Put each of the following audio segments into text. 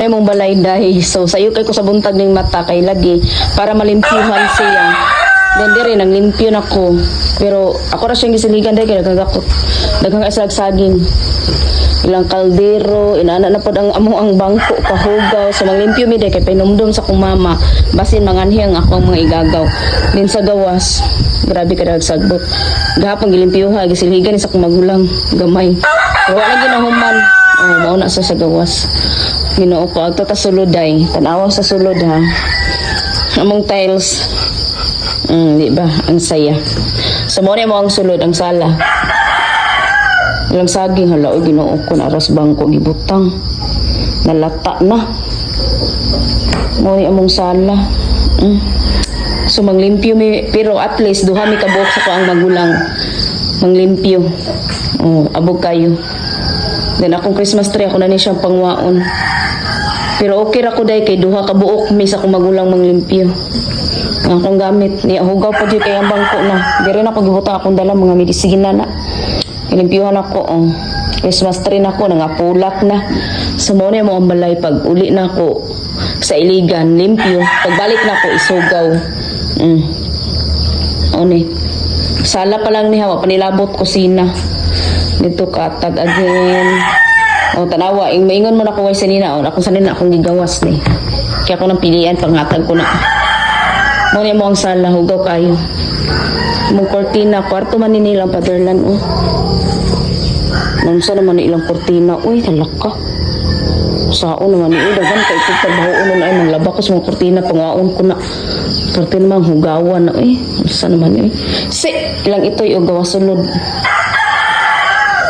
Mong balay, dai. So sayo kay ko sa buntag ning mata kay lagi para malimpyuhan siya. Then dire nang limpyo na ko. Pero ako ra siyang gisiligan dai kay daghang ako. Daghang islag saging. Ilang kaldero, inana na pod ang amo ang bangko kahugaw. So manglimpyo mi dai kay painumdum sa akong mama. Basin manganhi ang ako ang mga igagaw. Din sa gawas, grabe ka sagbot. Gahapon gilimpyuha, gisilhigan ni sa akong magulang gamay. Pero wala ginahuman. Oh, mao na sa gawas. Ginoo ko, agto ta sulod ay. Tanawa sa sulod ha. Among tiles. Di ba? Ang saya. So mo mo ang sulod, ang sala. Ilang saging, hala, oy, Ginoo ko, naras bangko gibutang. Nalata na. Mo ni among sala. So manglimpyo mi, pero at least duha mi kabuok sa ko ang magulang. Manglimpyo. Oh, abog kayo. Then akong Christmas tree, ako na ni siyang pangwaon. Pero okay ra ko dai kay duha ka buok mi sa akong magulang manglimpyo. Ang akong gamit ni hugaw pa jud kay ang bangko na. Diri na ko gibutang akong dala mga medisina na. Gilimpyuhan ako, oh. Christmas tree na ako, nangapulak na. So mo na mo ang balay pag uli na ako sa Iligan, limpyo. Pagbalik na ako, isugaw. Ni. Sala pa lang ni hawa, panilabot kusina. Dito katag again. O, tanawa, ing maingon mo na ko kay sanina. O, akong sanina akong gigawas ni. Kaya ako nang pilian, panghatag ko na. Mo ni mo ang sala, hugaw kayo. Mong kortina, kwarto man ni nilang paderlan, oh. Unsa naman ni ilang kortina, uy, talaka. Sao naman ni, uy, daghan kay itong trabaho nun ay manglaba ko sa mga kortina, pangaon ko na. Kortina man hugawan na, uy. Unsa naman ni, uy. Si, ilang ito'y og gawas sulod.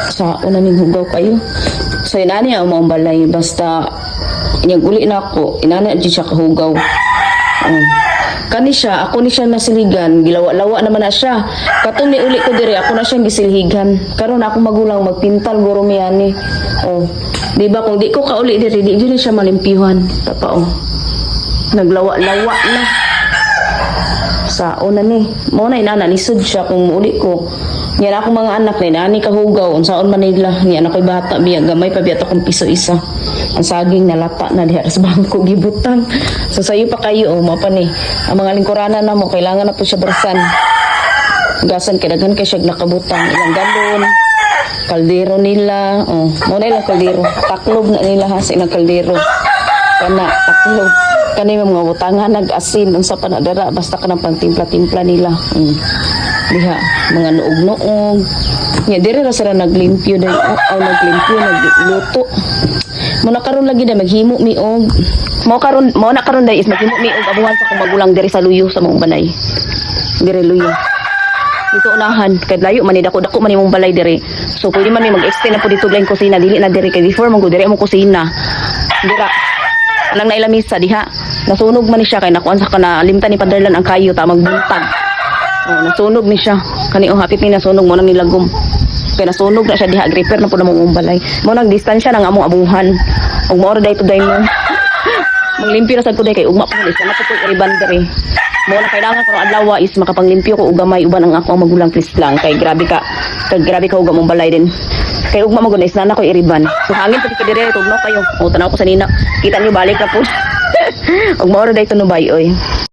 Sao na ning hugaw kayo. So inani ang mga balay basta inyag uli na ako, inana di siya kahugaw. Oh. Kani siya, ako ni siya nasiligan, gilawa-lawa naman na siya. Katong ni uli ko dire, ako na siyang gisilhigan. Karon akong magulang magpintal guro mi ani. Oh. Di ba kung di ko kauli dire, di jud ni siya malimpyuhan. Tapa oh. Naglawa-lawa na. Sa una ni. Mo na inana lisod siya kung uli ko. Yan akong mga anak ni nani kahugaw unsaon man nila niya na koy bata biya gamay pa biya to kung piso isa. Ang saging nalata na diha sa bangko gibutang. So sayo pa kayo oh, mao pa ni. Ang mga lingkuranan na mo kailangan na po siya brasan. Gasan kay daghan kay siya nakabutang ilang galon kaldero nila, oh, mo na ilang kaldero, taklob na nila ha sa ilang kaldero kana taklob kani mga butangan nag-asin unsa pa na dara basta kanang pangtimpla-timpla nila. Diha mga nuog-nuog nya dire ra sila naglimpyo dai, oh, oh, naglimpyo, nagluto mo na karon lagi na maghimo mi og mo karon mo na karon dai is maghimo mi og abuhan sa akong magulang diri sa luyo sa mong balay dire luyo dito unahan kay layo man ni, dako dako man imong balay dire, so pwede man mi mag-extend na po dito lang kusina, dili na dire kay before man go dire among kusina dira nang nailamisa diha, nasunog man ni siya kay nakuan sa kana limtan ni paderlan ang kayo ta magbuntag. Oh, nasunog ni siya kani, oh, hapit ni nasunog mo nang nilagom kay nasunog na siya diha, repair na po na mong balay mo nang distansya ng among abuhan ug mao ra dayto day mo manglimpyo na sad ko day kay ugma po ni na po ko iriban diri mo na kailangan ko adlaw is makapanglimpyo ko og gamay uban ang ako ang magulang, please lang, kay grabe ka ug mong balay din kay ugma mo is na ko iriban, so hangin pati dire tugnaw kayo o tanaw ko sa nina, kita niyo balik na po ug mao ra dayto no bay oy.